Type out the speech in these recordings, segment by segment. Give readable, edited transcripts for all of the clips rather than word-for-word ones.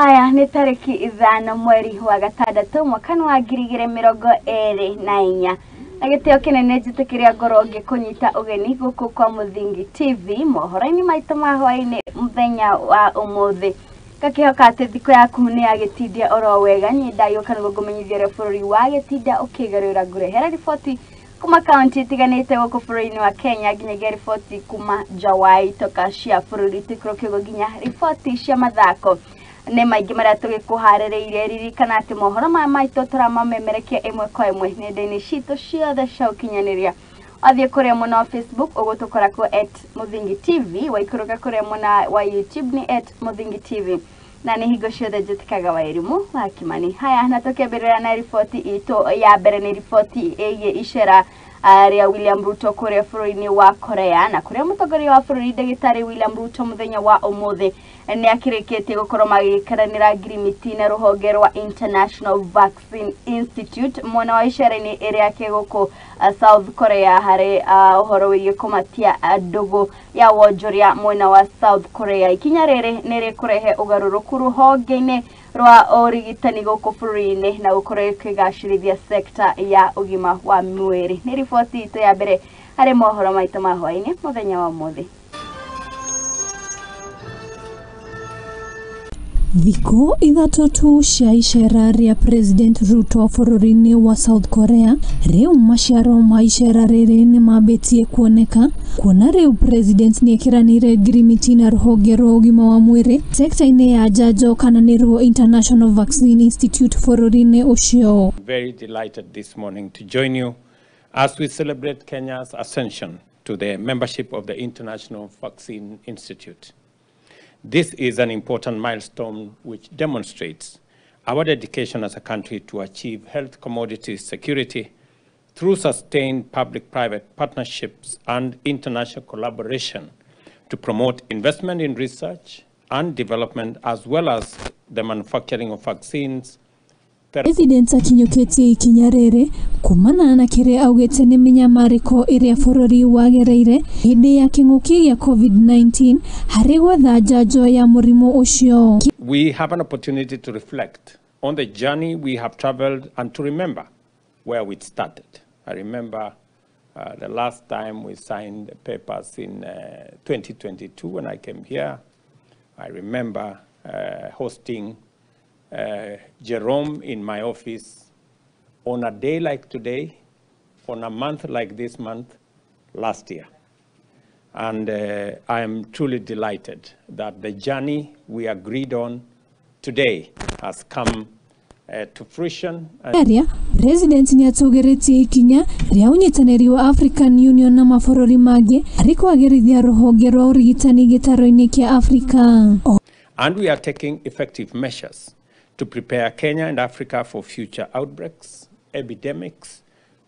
Haya nĩ tarĩki 5 mweri wa gatandatũ mwaka wa 2024 na gĩtĩo kĩnene njĩtĩkĩria ngorwo ngĩkũnyita ũgeni gũkũ kwa Mũthingi TV mohoro-inĩ maitũ ma hwaĩ-inĩ mũthenya wa ũmũthĩ. Ngakĩhoka atĩ thikũ yaku nĩ yagĩtindia oro wega. Niĩ ndagĩũka nĩguo ngũmenyithie ũrĩa bũrũri wagĩtinda ũkĩgarũra. Ngũrehera riboti kuma kaunti itiganĩte gũkũ bũrũri-inĩ wa Kenya nginyagia riboti kuma nja wa itoka cia bũrũri tũikũrũke nginya riboti cia mathako. Nĩ maingĩ marĩa tũgĩkũharĩrĩirie. Ririkana atĩ mohoro maya maitũ tũramamemerekia ĩmwe kwa ĩmwe nenda-inĩ citũ ciothe cia ũkinyanĩria. Wathiĩ kũrĩa mwena wa Facebook ũgũtũkora kuo @Mũthingi TV, waikũrũka kũrĩa mwena wa YouTube nĩ @Mũthingi TV, na nĩ hingo ciothe njĩtĩkaga Wairimu wa Kimani. Haya, na tũkĩambĩrĩria na riboti itũ ya mbere nĩ riboti ĩgiĩ icera rĩa William Ruto kũrĩa bũrũri-inĩ wa Korea, na kũrĩa mũtongoria wa bũrũri ndagĩtarĩ William Ruto mũthenya wa ũmũthĩ nĩ akĩrĩkĩtie gũkorwo magĩikaranĩra ngirimiti na rũhonge rwa International Vaccine Institute mwena wa icera-inĩ rĩake gũkũ South Korea harĩ ũhoro wĩgiĩ kũmatia ndũgũ ya wonjoria mwena wa South Korea. Ikinya rĩrĩ nĩ rĩkũrehe ũgarũrũku rũhonge-inĩ rwa ũrigitani gũkũ bũrũri-inĩ na gũkorwo ĩkĩgacĩrithia sekta ya ũgima wa mwĩrĩ. Nĩ riboti itũ ya mbere harĩ mohoro maitũ ma hwaĩ-inĩ mũthenya wa ũmũthĩ. Thikũ ithatũ tu cia icera rĩa President Ruto bũrũri-inĩ wa South Korea, rĩu maciaro ma icera rĩrĩ nĩ mambĩtie kuoneka, kuona rĩu President nĩekĩranĩire ngirimiti na rũhonge rwa ũgima wa mwĩrĩ sekta-inĩ ya njanjo kana nĩruo International Vaccine Institute bũrũri-inĩ ũcio. Very delighted this morning to join you as we celebrate Kenya's ascension to the membership of the International Vaccine Institute. This is an important milestone which demonstrates our dedication as a country to achieve health commodity security through sustained public-private partnerships and international collaboration to promote investment in research and development, as well as the manufacturing of vaccines. President akinyũkĩtie ikinya rĩrĩ kumana na kĩrĩa augĩte nĩ mĩnyamarĩko ĩrĩa bũrũri wagereire hĩndĩ ya kĩng'ũki gĩa COVID-19 harĩ gwetha njanjo ya mũrimũ ũcio. We have an opportunity to reflect on the journey we have traveled and to remember where we started. I remember the last time we signed the papers in 2022 when I came here. I remember hosting Jerome in my office on a day like today, on a month like this month last year. And I am truly delighted that the journey we agreed on today has come to fruition. Area, President nĩatũgĩrĩtie ikinya rĩa ũnyitanĩri wa African Union na mabũrũri mangĩ harĩ kwagĩrithia rũhonge rwa ũrigitani gĩtarũ-inĩ kĩa Afrika. And we are taking effective measures to prepare Kenya and Africa for future outbreaks, epidemics,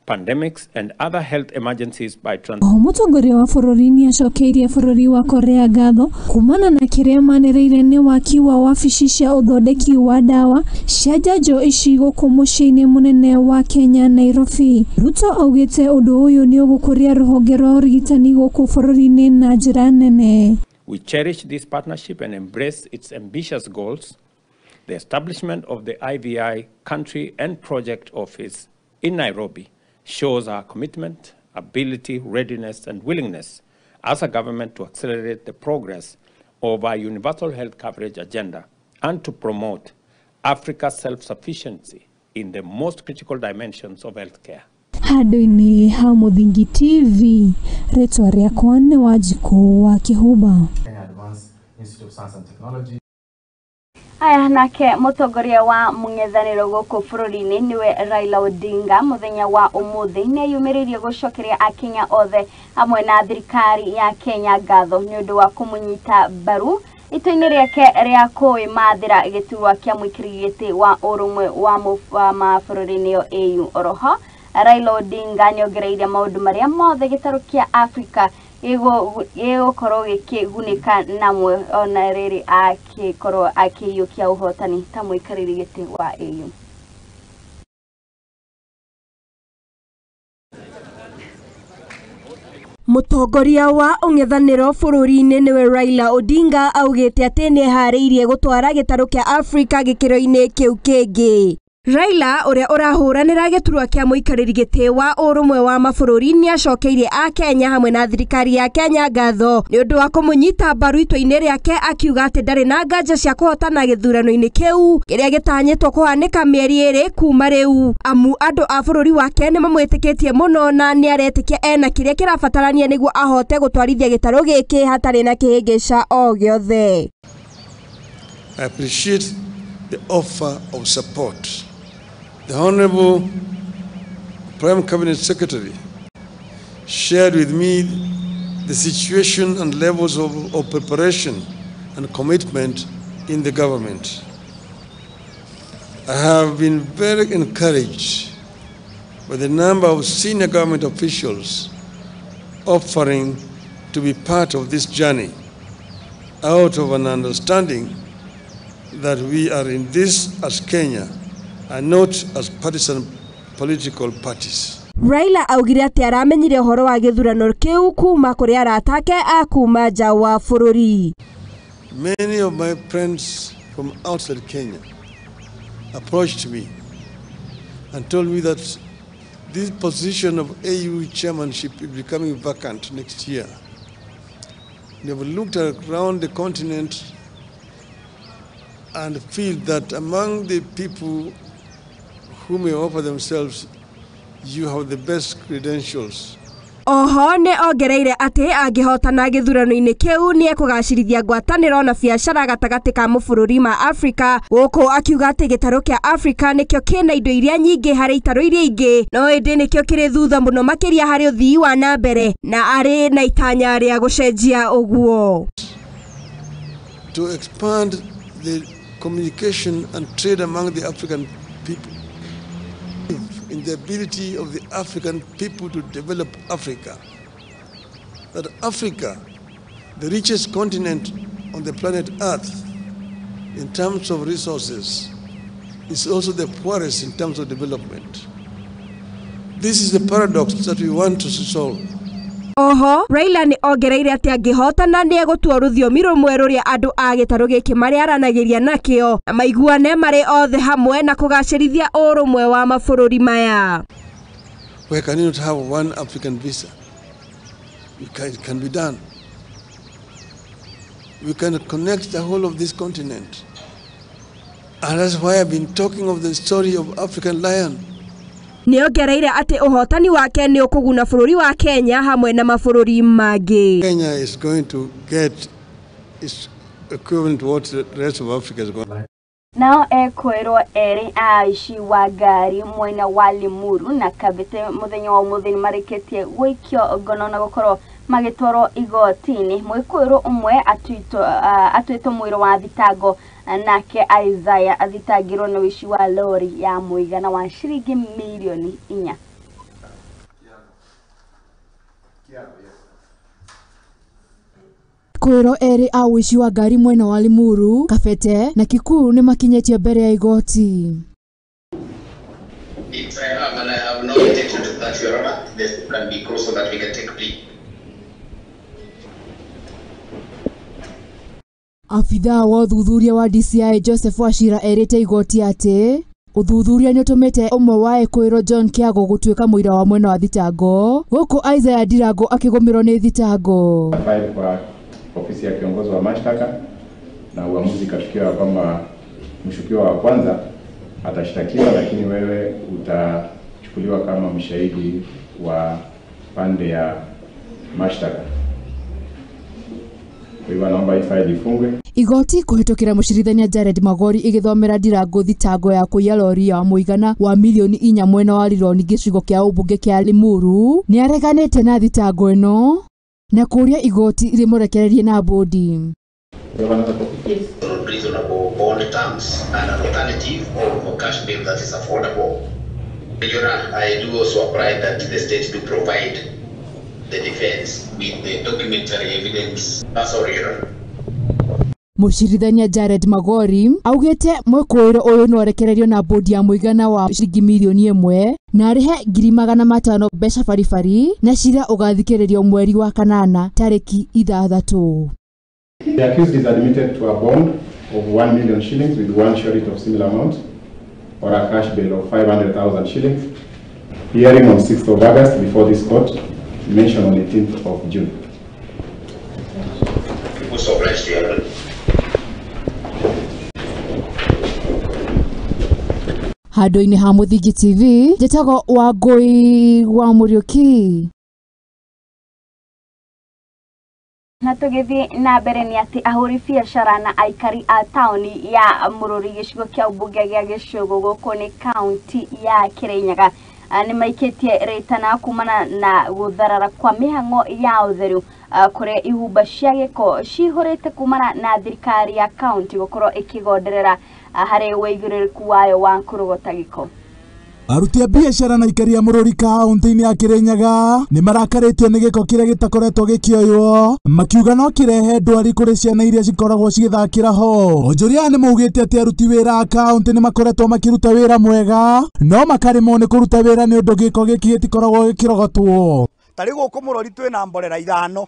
pandemics and other health emergencies by Oho mũtongoria wa bũrũri nĩacokeirie bũrũri wa Korea ngatho kumana na kĩrĩa manĩrĩire nĩ waki wa wabici cia ũthondeki wa ndawa cia njanjo ici gũkũ mũciĩ-inĩ mũnene wa Kenya, Nairobi. Ruto augĩte ũndũ ũyũ nĩ ũgũkũria rũhonge rwa ũrigitani gũkũ bũrũri-inĩ na njĩra nene. We cherish this partnership and embrace its ambitious goals. The establishment of the IVI Country and Project Office in Nairobi shows our commitment, ability, readiness, and willingness as a government to accelerate the progress of our universal health coverage agenda and to promote Africa's self-sufficiency in the most critical dimensions of healthcare. Handũ-inĩ ha Mũthingi TV, rĩtwa rĩakwa nĩ Wanjikũ wa Kĩhumba. Institute of Science and Technology. Aya, nake mũtongoria wa mũng'ethanĩro gũkũ bũrũri-inĩ nĩwe Raila Odinga mũthenya wa ũmũthĩ nĩeyumĩrĩirie gũcokeria akenya othe hamwe na thirikari ya Kenya ngatho nĩ ũndũ wa kũmũnyita mbaru itua-inĩ rĩake rĩa kwĩmathĩra gĩturwa kĩa mũikarĩri gĩtĩ wa ũrũmwe wa mabũrũri nĩyo AU. Oroho Raila Odinga nĩongereire maũndũ marĩa mothe gĩtarũ kĩa Afrika gĩgũkorwo gĩkĩgunĩka namwe ona rĩrĩ akĩkorwo akĩiyũkia ũhotani ta mũikarĩri gĩtĩ wa AU. Mũtongoria wa ũng'ethanĩro bũrũri-inĩ nĩwe Raila Odinga augĩte atĩ nĩeharĩirie gũtwara gĩtarũ kĩa Afrika gĩkĩro-inĩ kĩu kĩngĩ. Raila ũrĩa ũrahũranĩra gĩturwa kĩa mũikarĩri gĩtĩ wa ũrũmwe wa mabũrũri nĩacokeirie Akenya hamwe na thirikari ya Kenya ngatho nĩ ũndũ wa kũmũnyita mbaru itua-inĩ rĩake, akiuga atĩ ndarĩ na nganja cia kũhotana gĩthurano-inĩ kĩu kĩrĩa gĩtanyĩtwo kũhanĩka mĩeri ĩrĩ kuma rĩu, amu andũ a bũrũri wake nĩmamwĩtĩkĩtie mũno na nĩaretĩkia ena kĩrĩa kĩrabatarania nĩguo ahote gũtwarithia gĩtarũ gĩkĩ hatarĩ na kĩhĩngĩca o gĩothe. I appreciate the offer of support. The Honorable Prime Cabinet Secretary shared with me the situation and levels of preparation and commitment in the government. I have been very encouraged by the number of senior government officials offering to be part of this journey, out of an understanding that we are in this as Kenya and not as partisan political parties. Raila augire atĩ aramenyire ũhoro wa gĩthurano kĩu kuma kũrĩ arata ake a kuma nja wa bũrũri. Many of my friends from outside Kenya approached me and told me that this position of AU chairmanship is becoming vacant next year. They have looked around the continent and feel that among the people who may offer themselves, you have the best credentials. Oho nĩ ongereire atĩ angĩhotana gĩthurano-inĩ kĩu nĩekũgacĩrithia ngwatanĩro na biacara gatagatĩ ka mabũrũri ma Afrika, gũkũ akiuga atĩ gĩtarũ kĩa Afrika nĩkĩo kĩna indo iria nyingĩ harĩ itarũ iria ingĩ, no ĩndĩ nĩkĩo kĩrĩ thutha mũno makĩria harĩ ũthii wa na mbere na arĩ na itanya rĩa gũcenjia ũguo. To expand the communication and trade among the African people, in the ability of the African people to develop Africa. That Africa, the richest continent on the planet Earth in terms of resources, is also the poorest in terms of development. This is the paradox that we want to solve. Oho, Raila nĩ ongereire atĩ angĩhotana nĩegũtua rũthiomi rũmwe rũrĩa andũ a gĩtarũ gĩkĩ marĩaranagĩria nakĩo na maiguane marĩ othe hamwe na kũgacĩrithia ũrũmwe wa mabũrũri maya. Why can you not have one African visa? It can be done. We can connect the whole of this continent. And that's why I've been talking of the story of African lion. Nĩongereire atĩ ũhotani wake nĩ ũkũguna bũrũri wa Kenya hamwe na mabũrũri mangĩ. Kenya is going to get its equivalent to what the rest of Africa is going to. Nao ekwĩrwo erĩ a aici wa ngari mwena wa Limuru na Kabete mũthenya wa ũmũthĩ nĩmarĩkĩtie gũikio ngono na gũkorwo magĩtwarwo igoti-inĩ. Mwĩkũĩrwo ũmwe atuĩtwo mũira wa thitango, nake Isaiah athitangirwo nĩ ũici wa lori ya mũigana wa ciringi mirioni 4. Kwĩrwo erĩ a ũici wa ngari mwena wa Limuru, Kabete na Kikuyu nĩmakinyĩtio mbere ya igoti. If I have, and I have no objection to that, Your Honor, this can be closed so that we can take plea. Abithaa wa ũthuthuria wa DCI Joseph Wachira erĩte igoti atĩ ũthuthuria nĩũtũmĩte ũmwe wa ekwĩrwo John Kĩago gũtuĩka mũira wa mwena wa thitango, gũkũ Isaiah Ndirango akĩgũmĩrwo nĩ thitango. Faili kwa ofisi ya kiongozi wa mashtaka na uamuzi kafikiwa kwamba mshukiwa wa kwanza atashtakiwa, lakini wewe utachukuliwa kama mshahidi wa pande ya mashtaka. Kwa hivyo naomba hii faili ifungwe. Igoti kũhĩtũkĩra mũcirithania Jared Magori igĩthomera Ndirango thitango ya kũiya lori ya mũigana wa milioni 4 mwena wa Rironi gĩcigo kĩa ũmbunge kĩa Limuru nĩareganĩte na thitango ĩno na kũũria igoti rĩmũrekererie na bũndi. Reasonable bond terms and an alternative of cash bail that is affordable. Your Honor, I do also apply that the state do provide the defense with the documentary evidence. That's all, Your Honor. Mũcirithania Jared Magori augĩte mwĩkũĩro ũyũ no arekererio na bodi ya mũigana wa ciringi mirioni 1 na arĩhe 500,000 mbeca baribari na cira ũgathikĩrĩrio mweri wa kanana tarĩki 6. The accused is admitted to a bond of 1 million shillings with one surety of similar amount or a cash bail of 500,000 shillings. Hearing on 6th of August before this court, mentioned on 18th of June. Handũ-inĩ ha Mũthingi TV, njĩtagwo Wangũi wa Mũriũki. Na tũgĩthiĩ na mbere nĩ atĩ ahũri biacara na aikari a taũni ya Mũrũri gĩcigo kĩa ũmbunge gĩa Gĩcũgũ gũkũ nĩ kaunti ya Kĩrĩnyaga nĩ maikĩtie rĩtana kumana na gũtharara kwa mĩhang'o ya ũtheru kũrĩa ihumba cia gĩko cihũrĩte kumana na thirikari ya kaunti gũkorwo ĩkĩgonderera harĩ wĩigĩrĩrĩku wayo wa kũrogota gĩko. Aruti a biacara na aikari a Mũrũri kaunti-inĩ ya Kĩrĩnyaga nĩ marakarĩtio nĩ gĩko kĩrĩa gĩtakoretwo gĩkĩoywo makiuga no kĩrehe ndwari kũrĩ ciana iria cikoragwo cigĩthakĩra ho. Onjoria aya nĩ maugĩte atĩ aruti wĩra a kaunti nĩ makoretwo makĩruta wĩra mwega no makaremwo nĩ kũruta wĩra nĩ ũndũ gĩko gĩkĩ gĩtikoragwo gĩkĩrogotwo. Ta rĩu gũkũ Mũrũri twĩna mborera 5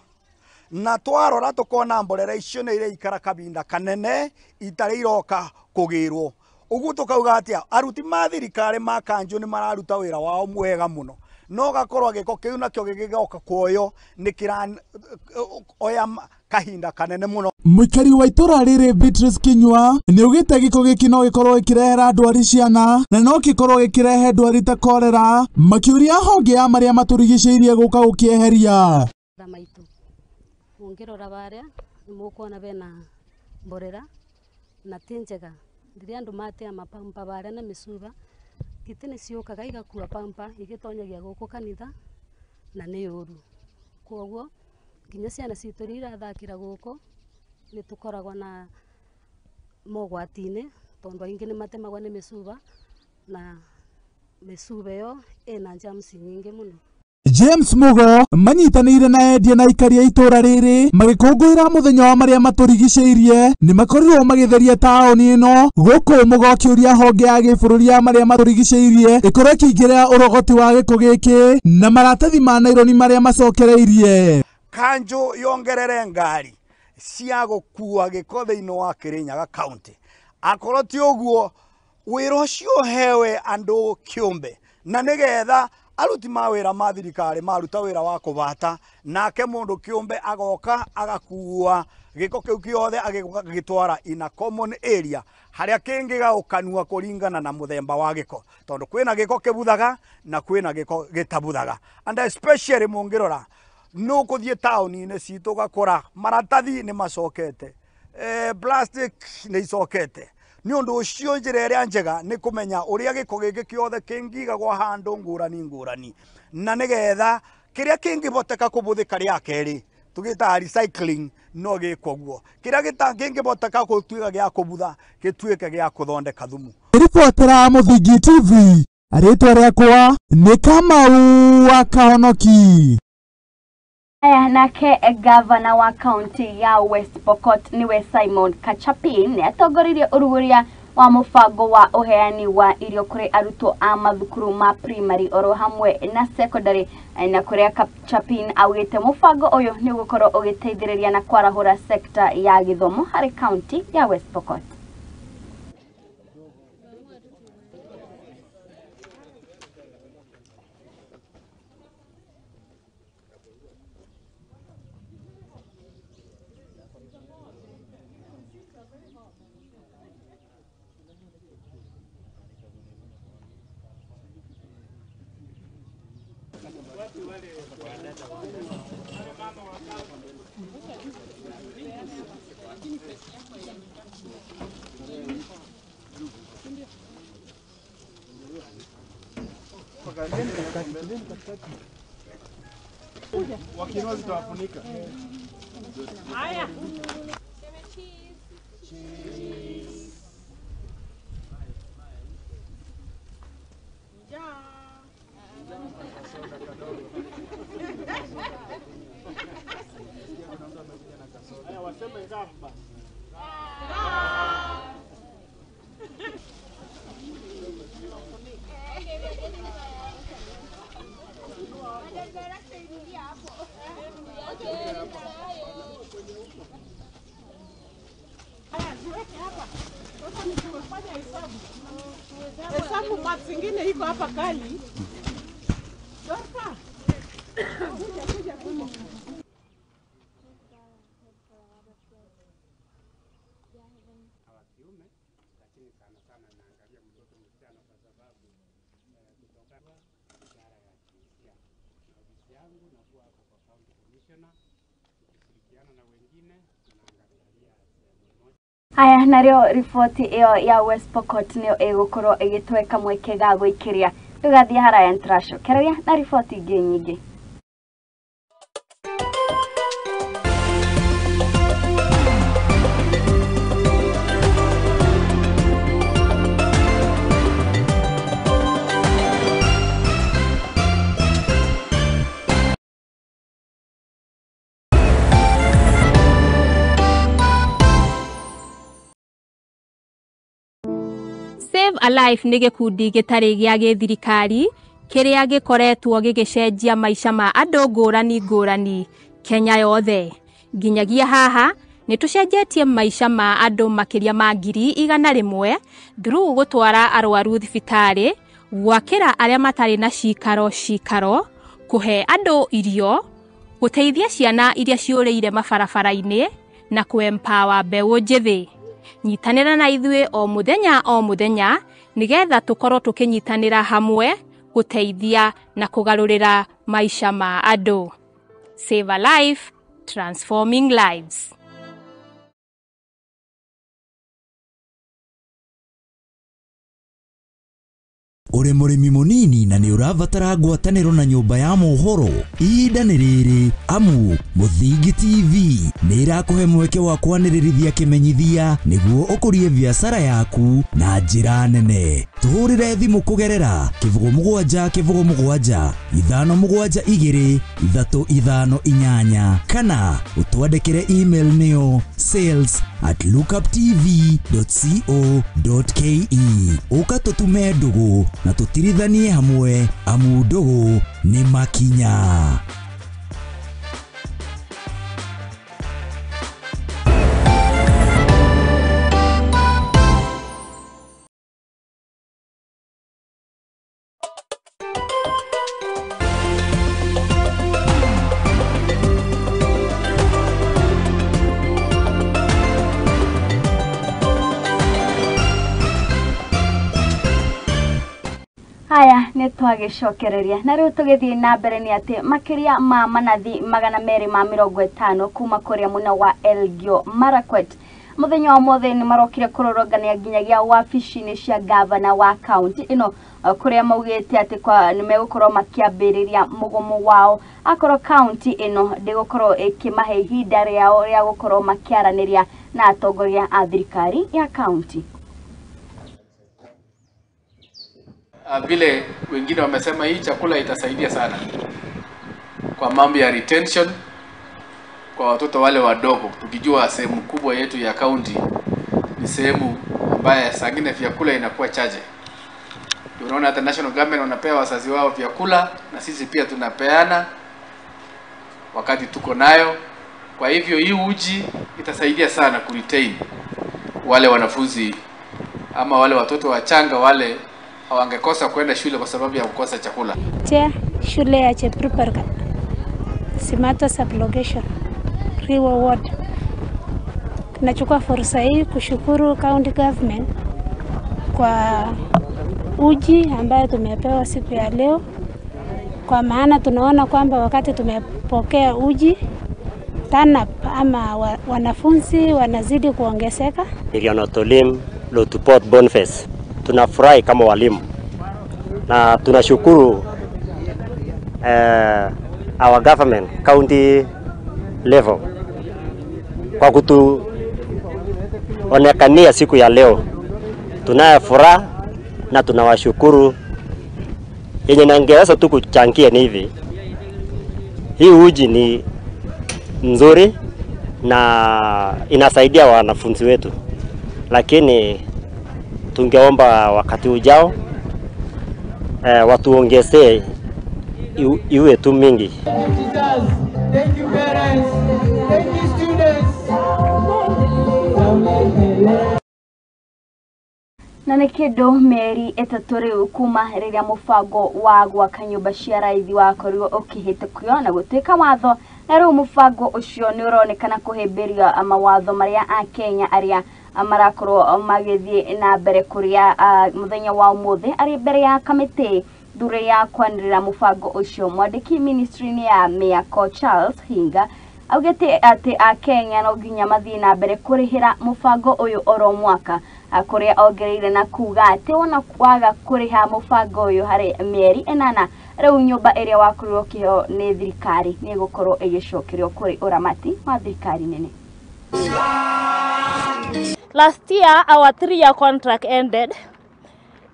na twarora tũkona mborera icio nĩ iraikara kabinda kanene itarĩ iroka kũgĩrwo. Ũguo tũkauga atĩa aruti ma thirikari ma kanjũ nĩ mararuta wĩra wao mwega mũno no gakorwo gĩko kĩu nakĩo gĩgĩgoka kuoyo nĩ kĩraoya kahinda kanene mũno. Mũikari wa itũra rĩrĩ Beatrice Kinyua nĩ augĩte gĩko gĩkĩ no gĩkorwo gĩkĩrehera ndwari ciana na no gĩkorwo gĩkĩrehe ndwari ta korera, makĩũria honge ya marĩa matũrigicĩirie gũka gũkĩeheria. Maitũ ũngĩrora barĩa nĩ mũkuona bena mborera na ti njega. Rĩrĩa andũ matea mapampa barĩa na mĩcuba ngitĩ nĩ ciũkaga igakua pampa igĩtonyagia gũkũ kanitha na nĩ ũru. Kwoguo nginya ciana citũ iria irathakĩra gũkũ nĩ tũkoragwo na mogwati-inĩ tondũ aingĩ nĩ matemagwo nĩ mĩcuba na mĩcuba ĩyo ĩna germs nyingĩ mũno. James Mugo manyitanĩire na endia na aikari a itũra rĩrĩ magĩkũngũĩra mũthenya wa marĩa matũrigicĩirie nĩ makorirwo magĩtheria taũni ĩno gũkũ Mugo akĩũria honge ya gĩbũrũri ya marĩa matũrigicĩirie ĩkorwo ĩkĩingĩrĩra ũrogoti wa gĩko gĩkĩ na maratathi ma naironi marĩa macokereirie. Kanjũ yongerere ngari cia gũkua gĩko thĩinĩ wa Kĩrĩnyaga kaunti akorwo ti ũguo wĩra ũcio ũhewe andũ kĩũmbe na nĩgetha aruti ma wĩra ma thirikari maruta wĩra wa kũbata nake mũndũ kĩũmbe agoka agakua gĩko kĩu kĩothe agĩgĩtwara in a common area harĩa kĩngĩgaũkanua kũringana na mũthemba wa gĩko tondũ kwĩna gĩko kĩbuthaga na kwĩna gĩko gĩtabuthaga. And especially mũngĩrora no kũthiĩ taũni-inĩ citũ ũgakora maratathi nĩ macokete, plastic nĩ icokete. Nĩ ũndũ ũcio njĩra ĩrĩa njega nĩ kũmenya ũrĩa gĩko gĩkĩ kĩothe kĩngĩigagwo handũ ngũrani ngũrani na nĩgetha kĩrĩa kĩngĩhoteka kũbũthĩka rĩa kerĩ tũgĩtaga recycling no gĩkwo guo, kĩrĩa kĩngĩhoteka gũtuĩka gĩa kũbutha gĩtuĩke gĩa kũthondeka thumu. Ribotera Mũthingi TV, rĩtwa rĩakwa nĩ Kamau wa Kahonoki. Aya nake gavana wa kaunti ya West Pokot niwe Simon Kachapin atongoririe ũrugũria wa mũbango wa ũheani wa irio kũrĩ arutwo a mathukuru ma primary oro hamwe na secondary na kũrĩa Kachapin augĩte mũbango ũyũ nĩ ũgũkorwo ũgĩteithĩrĩria na kwarahũra sekta ya gĩthomo harĩ kaunti ya West Pokot. Hesabu maths ingine iko hapa kali. Dorka. Kuja kuja kuja. Wa kiume, lakini sana sana naangalia mtoto msichana kwa sababu kutoka idara ya jinsia na ofisi yangu nakuwa hapo kwa county commissioner tukishirikiana na wengine tunaangalia sehemu moja. Haya, narĩo riboti ĩyo ya West Pokot nĩyo ĩgũkorwo ĩgĩtweka mweke ga gũikĩria. Tũgathiĩ haraya nĩtũracokereria na riboti ingĩ nyingĩ. Save a Life nĩ gĩkundi gĩtarĩ gĩa gĩthirikari kĩrĩa gĩkoretwo gĩgĩcenjia maica ma andũ ngũrani ngũrani Kenya yothe. Nginyagia haha nĩ tũcenjetie maica ma andũ makĩria ma 100,000 through gũtwara arwaru thibitarĩ, gwakĩra arĩa matarĩ na cikaro cikaro, kũhe andũ irio, gũteithia ciana iria ciũrĩire mabarabara-inĩ na kũ-empower mbeũ njĩthĩ. Nyitanĩra na ithuĩ o mũthenya nĩgetha tũkorwo tũkĩnyitanĩra hamwe gũteithia na kũgarũrĩra maica ma andũ. Save a Life, transforming lives. Uri mũrĩmi mũnini na nĩ ũrabatara ngwatanĩro na nyũmba ya mohoro, ihinda nĩ rĩrĩ amu Mũthingi TV nĩ ĩrakũhe mweke wa kwanĩrĩrithia kĩmenyithia nĩguo ũkũrie biacara yaku na njĩra nene. Tũhũrĩre thimũ kũgerera 07 07 572 358 kana ũtwandĩkĩre email nĩyo sales@lookuptv.co.ke. Ũka tũtume ndũgũ na tũtirithanie hamwe amu ndũgũ nĩ makinya. Haya, nĩ twagĩcokereria na rĩu tũgĩthiĩ na mbere nĩ atĩ makĩria ma manathi 250 kuma kũrĩa mwena wa Elgeyo Marakwet mũthenya wa ũmũthĩ nĩ marokire kũrũrũngania nginyagia wabici-inĩ cia gavana wa kaunti ĩno kũrĩa maugĩte atĩ nĩ megũkorwo makĩambĩrĩria mũgomo wao akorwo kaunti ĩno ndĩgũkorwo ĩkĩmahe ihinda rĩao rĩa gũkorwo makĩaranĩria na atongoria a thirikari ya kaunti. Vile wengine wamesema hii chakula itasaidia sana kwa mambo ya retention kwa watoto wale wadogo, tukijua sehemu kubwa yetu ya county ni sehemu ambaye saa nyingine vyakula inakuwa chache. Unaona hata national government wanapewa wazazi wao vyakula na sisi pia tunapeana wakati tuko nayo. Kwa hivyo hii uji itasaidia sana ku retain wale wanafunzi ama wale watoto wachanga wale hawangekosa kwenda shule kwa sababu ya kukosa chakula. Che shule ya Chepruparka Simato sublocation Riwa Ward. Nachukua fursa hii kushukuru county government kwa uji ambayo tumepewa siku ya leo, kwa maana tunaona kwamba wakati tumepokea uji TANAP ama wanafunzi wanazidi kuongezeka. Irionotolim Lotupot Boniface. Tunafurahi kama walimu na tunashukuru our government county level kwa kutuonekania siku ya leo. Tunayo furaha na tunawashukuru. Yenye nangeweza tu kuchangia ni hivi, hii uji ni nzuri na inasaidia wanafunzi wetu, lakini tungeomba wakati ujao watuongezee iwe tu mingi. Thank you parents. Thank you students. Na nĩ kĩndũ mĩeri 3 rĩu kuma rĩrĩa mũbango wa gwaka nyũmba cia raithi wakorirwo ũkĩhĩtũkio na gũtuĩka watho, na rĩu mũbango ũcio nĩ ũronekana kũhĩmbĩria mawatho marĩa akenya arĩa marakorwo magĩthiĩ na mbere kũrĩa mũthenya wa ũmũthĩ arĩ mbere ya kamĩtĩ thure ya kwanĩrĩra mũbango ũcio. Mwandĩki ministry-inĩ ya mĩako Charles Hinga augĩte atĩ akenya no nginya mathiĩ na mbere kũrĩhĩra mũbango ũyũ oro mwaka, kũrĩa ongereire na kuga atĩ wona waga kũrĩha mũbango ũyũ harĩ mĩeri 8 rĩu nyũmba ĩrĩa wakorirwo ũkĩheo nĩ thirikari nĩ ĩgũkorwo ĩgĩcokerio kũrĩ ũramati wa thirikari nene. Last year our 3-year contract ended.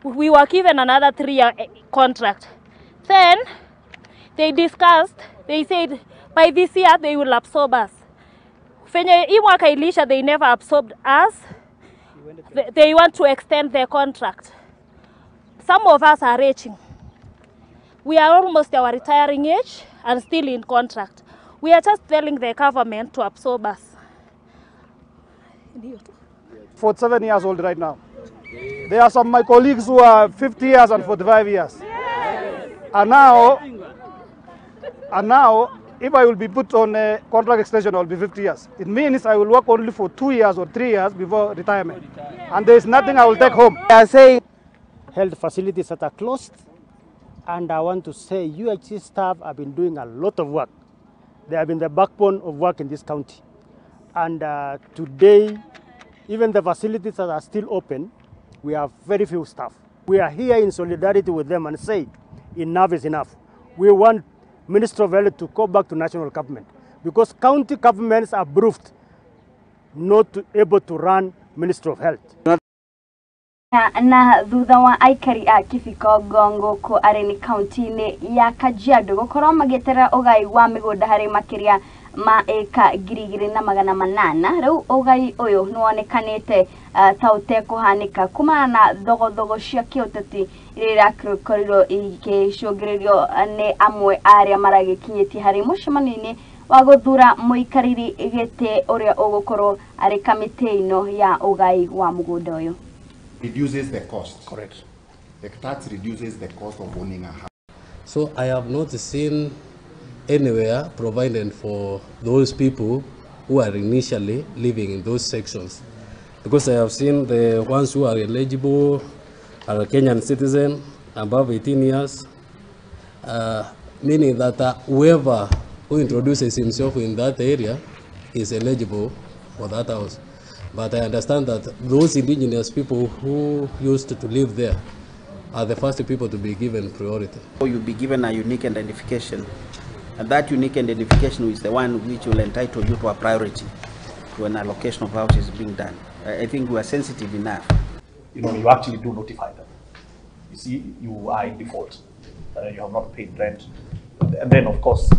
We were given another 3-year contract. Then they discussed, they said by this year they will absorb us. Fenye hii mwaka ilisha, they never absorbed us. They want to extend their contract. Some of us are reaching. We are almost our retiring age and still in contract. We are just telling the government to absorb us. 47 years old right now. There are some of my colleagues who are 50 years and 45 years. And now, if I will be put on a contract extension, I will be 50 years. It means I will work only for 2 years or 3 years before retirement. And there is nothing I will take home. I say health facilities that are closed, and I want to say UHC staff have been doing a lot of work. They have been the backbone of work in this county. And today, even the facilities that are still open, we have very few staff. We are here in solidarity with them and say, enough is enough. We want Minister of Health to go back to national government, because county governments are proved not able to run Minister of Health. Na thutha wa aikari a Kibiko Ngũkũ arĩ nĩ kaunti-inĩ ya Kajiado gũkorwo magĩeterera ũgai wa mĩgũnda harĩ makĩria ma ĩka 2800, rĩu ũgai ũyũ nĩwonekanĩte ta ũtekũhanĩka kumana na thogothogo cia kĩũteti iria irakorirwo igĩcũngĩrĩrio nĩ amwe arĩa maragĩkinyĩtie harĩ mũcemanio-inĩ wa gũthura mũikarĩri gĩtĩ ũrĩa ũgũkorwo arĩ kamĩtĩ ĩno ya ũgai wa mũgũnda ũyũ. Reduces the cost. Correct. The tax reduces the cost of owning a house. So I have not seen anywhere provided for those people who are initially living in those sections. Because I have seen the ones who are eligible are a Kenyan citizen above 18 years, meaning that whoever who introduces himself in that area is eligible for that house. But I understand that those indigenous people who used to live there are the first people to be given priority. You'll be given a unique identification, and that unique identification is the one which will entitle you to a priority when allocation of houses is being done. I think we are sensitive enough. You know, you actually do notify them. You see, you are in default. You have not paid rent. And then, of course,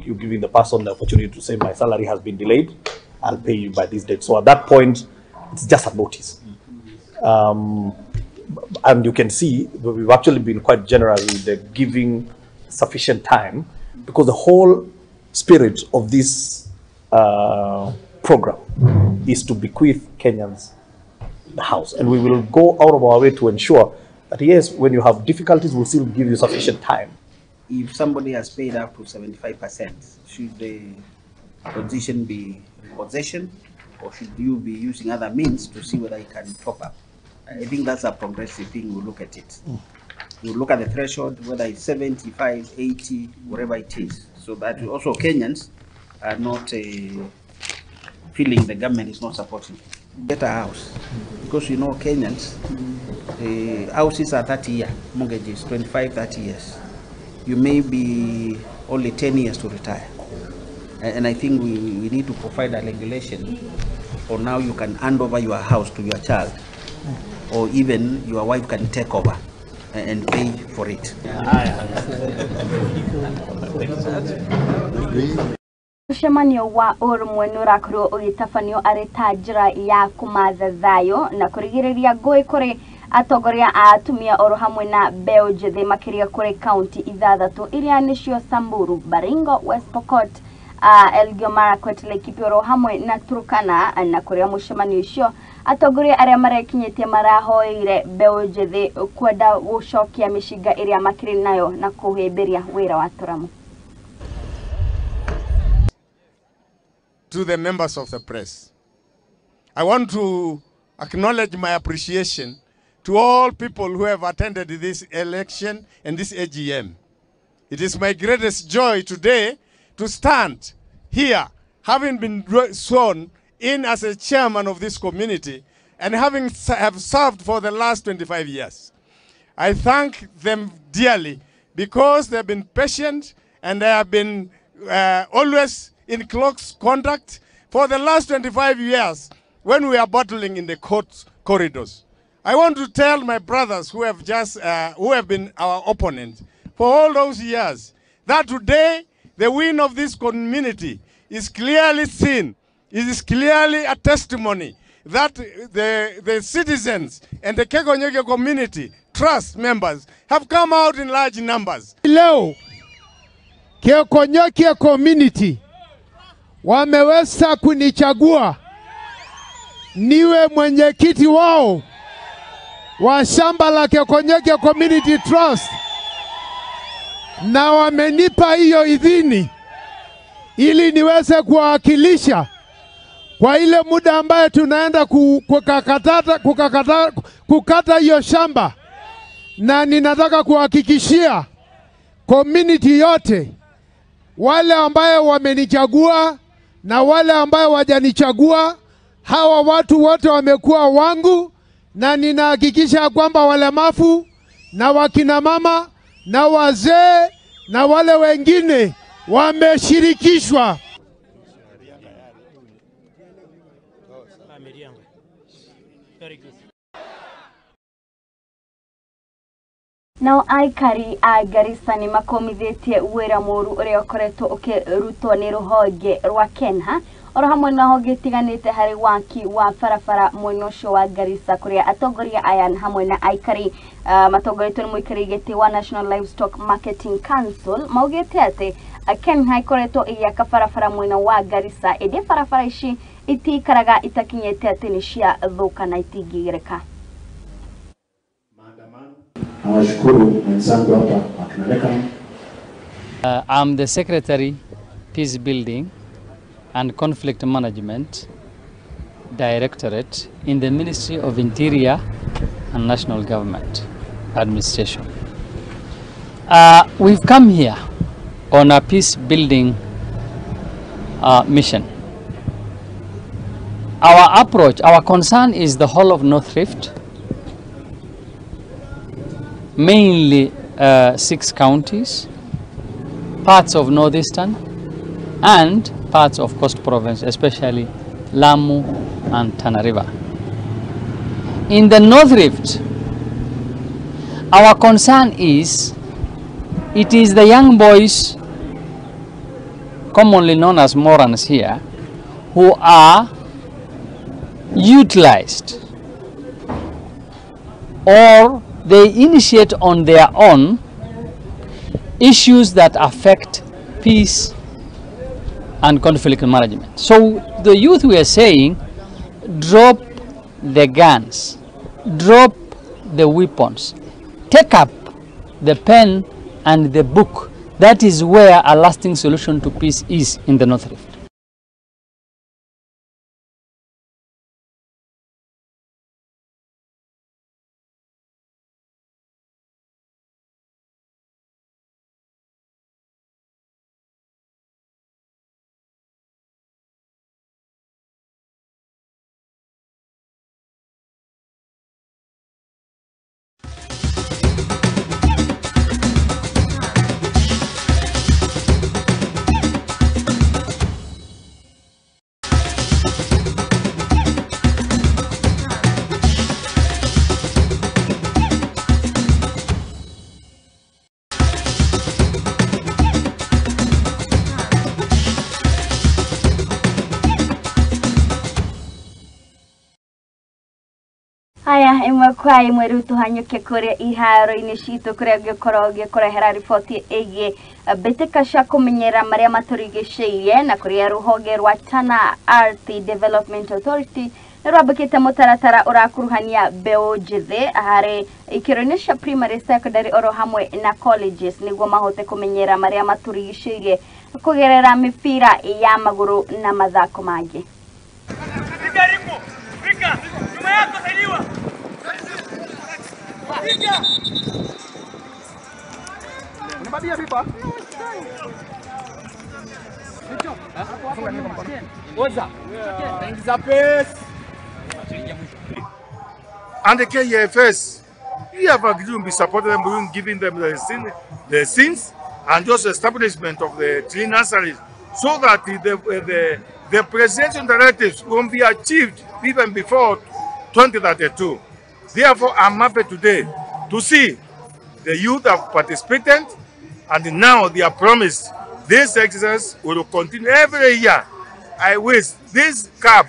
you're giving the person the opportunity to say, my salary has been delayed, I'll pay you by this date. So at that point, it's just a notice. And you can see that we've actually been quite generous with the giving sufficient time, because the whole spirit of this program is to bequeath Kenyans the house. And we will go out of our way to ensure that, yes, when you have difficulties, we'll still give you sufficient time. If somebody has paid up to 75%, should the position be repossession, or should you be using other means to see whether you can top up? I think that's a progressive thing. We'll look at it. We'll look at the threshold, whether it's 75, 80, whatever it is, so that also Kenyans are not feeling the government is not supporting. Get a house, because you know Kenyans, houses are 30-year mortgages, 25, 30 years. You may be only 10 years to retire. And I think we need to provide a regulation or now you can hand over your house to your child, or even your wife can take over and pay for it. Mũcemanio wa ũrũmwe nĩ ũrakorirwo ũgĩtabanio arĩ ta njĩra ya kũmatha thayũ na kũrigĩrĩria ngũĩ kũrĩ Atongoria a atumia oro hamwe na mbeũ njĩthĩ makĩria kũrĩ kaunti ithathatũ iria nĩcio Samburu, Baringo, West Pokot, Elgeyo Marakwet, Laikipia oro hamwe na Turkana. Na kũrĩa mũcemanio ũcio atongoria arĩa marekinyĩtie marahoeire mbeũ njĩthĩ kwenda gũcokia mĩcinga ĩrĩa makĩrĩ nayo na kũhĩmbĩria wĩra wa tũramu. To the members of the press, I want to acknowledge my appreciation to all people who have attended this election and this AGM. It is my greatest joy today to stand here, having been sworn in as a chairman of this community and having have served for the last 25 years. I thank them dearly because they have been patient and they have been always in close contact for the last 25 years when we are battling in the court corridors. I want to tell my brothers who have just who have been our opponents for all those years that today the win of this community is clearly seen. It is clearly a testimony that the citizens and the Keekonyokie community trust members have come out in large numbers. Leo Keekonyokie community wameweza kunichagua niwe mwenyekiti wao wa shamba la Keekonyokie Community Trust, na wamenipa hiyo idhini ili niweze kuwakilisha kwa ile muda ambaye tunaenda kukata hiyo shamba. Na ninataka kuhakikishia community yote, wale ambaye wamenichagua na wale ambaye wajanichagua, hawa watu wote wamekuwa wangu, na ninahakikisha kwamba walemavu na wakina mama na wazee na wale wengine wameshirikishwa. Nao aikari a Garissa nĩ makomithĩtie wĩra mũru ũrĩa ũkoretwo ũkĩrutwo nĩ rũhonge rwa Kenha oro hamwe na honge itiganĩte harĩ waki wa barabara mwena ũcio wa Garissa, kũrĩa atongoria aya hamwe na aikari matongoretio nĩ mũikarĩri gĩtĩ wa National Livestock Marketing Council maugĩte atĩ Kenha ikoretwo ĩgĩaka barabara mwena wa Garissa, ĩndĩ barabara ici itikaraga itakinyĩte atĩ nĩ ciathũka na itingĩgereka. Nawashukuru wenzangu hapa wakinaleka. I'm the Secretary, Peace Building and Conflict Management Directorate in the Ministry of Interior and National Government Administration. We've come here on a peace building mission. Our approach, our concern is the whole of North Rift, mainly 6 counties, parts of Northeastern and parts of Coast Province, especially Lamu and Tana River. In the North Rift, our concern is it is the young boys, commonly known as morans here, who are utilized or they initiate on their own issues that affect peace and conflict management. So the youth, we are saying, drop the guns, drop the weapons, take up the pen and the book. That is where a lasting solution to peace is in the North Rift. Haya ĩmwe kwa ĩmwe rĩu tũhanyũke kũrĩa iharo-inĩ citũ kũrĩa ngĩkorwo ngĩkũrehera riboti ĩgiĩ mbĩtĩka cia kũmenyerera marĩa matũrigicĩirie na kũrĩa rũhonge rwa Tana Earth Development Authority nĩ rwambũkĩte mũtaratara ũrakuruhania mbeũ njĩthĩ harĩ ikĩro-inĩ cia primary, secondary oro hamwe na colleges nĩguo mahote kũmenyerera marĩa matũrigicĩirie kũgerera mĩbira ya magũrũ na mathako mangĩ. And the KFS, we have agreed to be supporting them, we giving them the sins and just establishment of the tree nurseries so that the presidential directives won't be achieved even before 2032. Therefore, I'm happy today to see the youth have participated and now they are promised this exercise will continue every year. I wish this cup,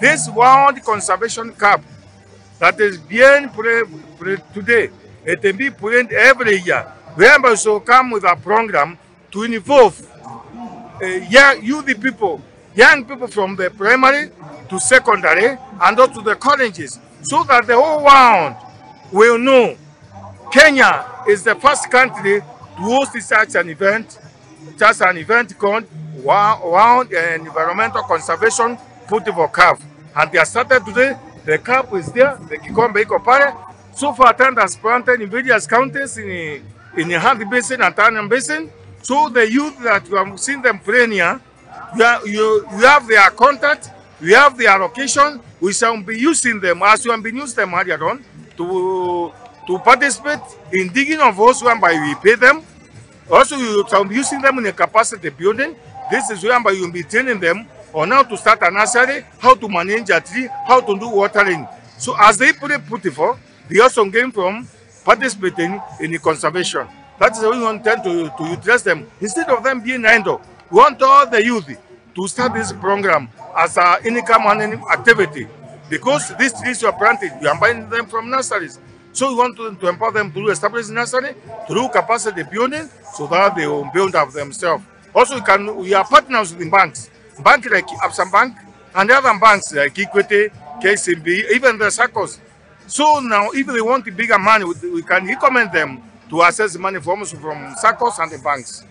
this World Conservation Cup that is being played today, it will be played every year. We have also come with a program to involve young youth people, young people from the primary to secondary and also to the colleges, so that the whole world will know Kenya is the first country to host such an event called World Environmental Conservation Football Cup. And they are started today. The cup is there, the Kikombe iko pale. So far, Tana has planted in various counties in the Athi Basin and Tana Basin. So the youth that you have seen them playing here, you have their contact, we have their location. We shall be using them as we have been using them earlier on to participate in digging of holes whereby we pay them. Also, you shall be using them in a capacity building. This is whereby you will be training them on how to start a nursery, how to manage a tree, how to do watering. So as they put it beautiful, they also gain from participating in the conservation. That is how we want them to utilize them. Instead of them being idle, we want all the youth to start this program as an income earning activity. Because these trees you are planted, you are buying them from nurseries. So we want to empower them to establish nursery, through capacity building, so that they will build up themselves. Also, we are partners with the banks. Banks like Absa Bank and other banks like Equity, KCB, even the SACCOs. So now, if they want bigger money, we can recommend them to access money from SACCOs and the banks.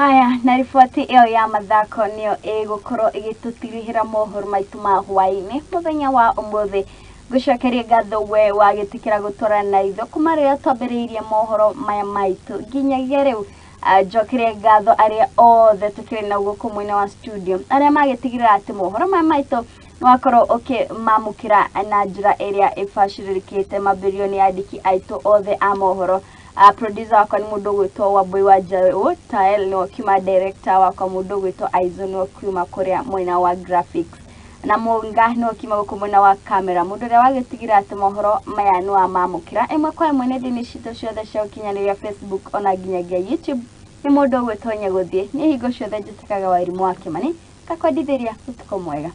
Haya, na riboti ĩyo ya mathako nĩyo ĩgũkorwo ĩgĩtũtirihĩra mohoro maitũ ma hwaĩ-inĩ mũthenya wa ũmũthĩ. Ngũcokeria ngatho we wagĩtĩkĩra gũtwarana na ithuĩ kuma rĩrĩa twambĩrĩirie mohoro maya maitũ nginyagia rĩu. Njokerie ngatho arĩa othe tũkĩrĩ nao gũkũ mwena wa studio arĩa magĩtigĩrĩra atĩ mohoro maya maitũ nĩwakorwo ũkĩmamũkĩra na njĩra ĩrĩa ĩbacĩrĩrĩkĩte. Mambĩrĩrio nĩ andĩki aitũ othe a mohoro. Producer wakwa ni mundu gwitwo Wambui wa Njaũ, Tael ni wakiuma director wakwa mundu gwitwo Aizo ni wakiuma kuria mwena wa graphics, na Munga ni wakiuma guku mwena wa camera. Mundu uria wagitigira ati mohoro maya ni wa mamukira imwe kwa imwe nenda-inĩ citũ ciothe cia ũkinyanĩria Facebook ona nginyagia YouTube ni mundu gwitwo Nyaguthie. Ni hingo ciothe njĩtĩkaga Wairimu wa Kimani ngakwendithĩria ũtukũ mwega.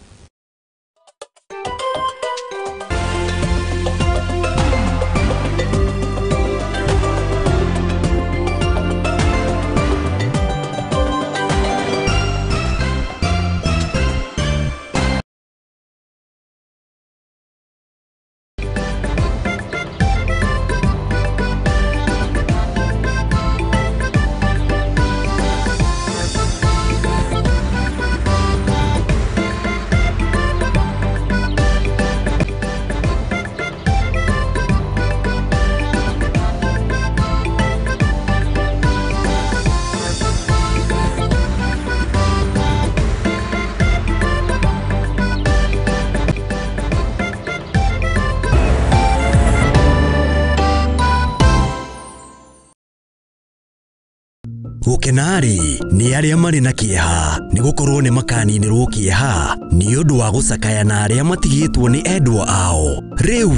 Gũkena-rĩ, nĩ arĩa marĩ na kĩeha, nĩ gũkorwo nĩ makaninĩrwo kĩeha nĩ ũndũ wa gũcakaya na arĩa matigĩtwo nĩ endwa ao. Rĩu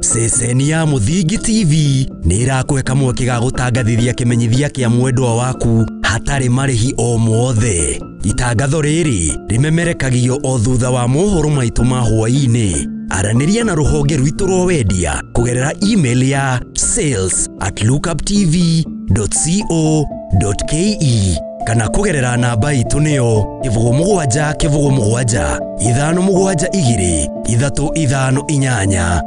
ceceni ya Mũthingi TV nĩ ĩrakũhe kamweke ga gũtangathithia kĩmenyithia kĩa mwendwa waku hatarĩ marĩhi o mothe. Itangatho rĩrĩ rĩmemerekagio o thutha wa mohoro maitũ ma hwaĩ-inĩ. Aranĩria na rũhonge rwitũ rwa wendia kũgerera email ya sales@lookuptv.co.ke kana kũgerera namba itũ nĩyo 07 07 5 7 2 3 5 8.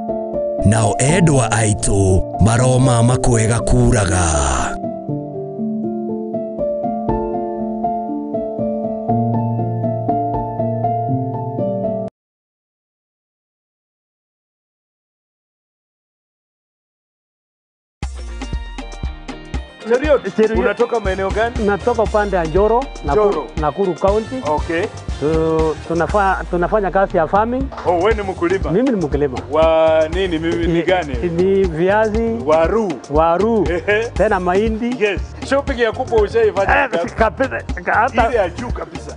Nao endwa aitũ maroma makwega kuraga. Cheruiyot, unatoka maeneo gani? Natoka upande ya Njoro, Nakuru County. Okay. Tunafanya kazi ya farming. Oh, wewe ni mkulima? Mimi ni mkulima. Wa nini? Mimi ni gani? Ni viazi, waru. Tena mahindi. Yes. Shopping ya kubwa ushaifanya kabisa. Ile ya juu kabisa.